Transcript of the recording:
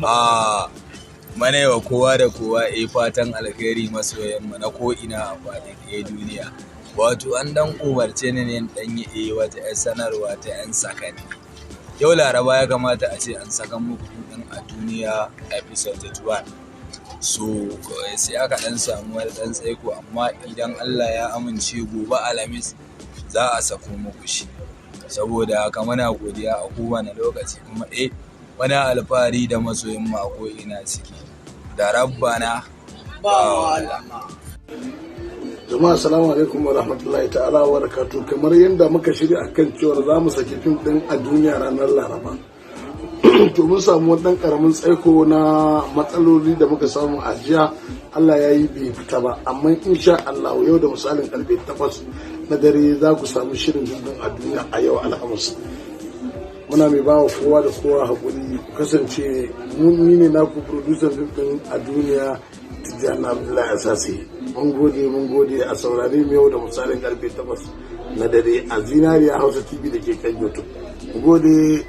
A mana wa kowa da kowa fatan alkhairi, masoyan mu na ko ina a faɗin duniya. Wato an dan umarce ni ne dan yi wata 'yar sanarwa ta 'yan sakanni. Yau Laraba ya kamata a ce an saka muku fim ɗin A Duniya episode 1. So sai aka dan samu wani dan tsaiko, amma idan Allah ya amince, gobe Alhamis za a sako muku shi. Saboda haka muna godiya a kowane lokaci, kuma muna alfahari da masoyan mu a ko'ina suke. Da rabbana ba wahala. Jama'a, assalamu alaikum wa rahmatullahi ta'ala wa barakatuh. Kamar yadda muka shirya akan cewar za mu saki fim din A Duniya ranar Laraba, to mun samu wani dan karamin tsaiko na matsaloli da muka samu a jiya. Allah ya yi bai fita ba, amma insha Allah yau da misalin karfe 8 na dare za ku samu shirin fim din A Duniya a yau Alhamis. Muna mai bawa kowa da kowa haƙuri. Ku kasance ni ne naku producer fim din A Duniya, Tijjani Abdullahi Asase. Mun gode, mun gode. A saurare mu yau da misalin karfe 8 na dare a Zinariya Hausa TV da ke kan YouTube. Gode.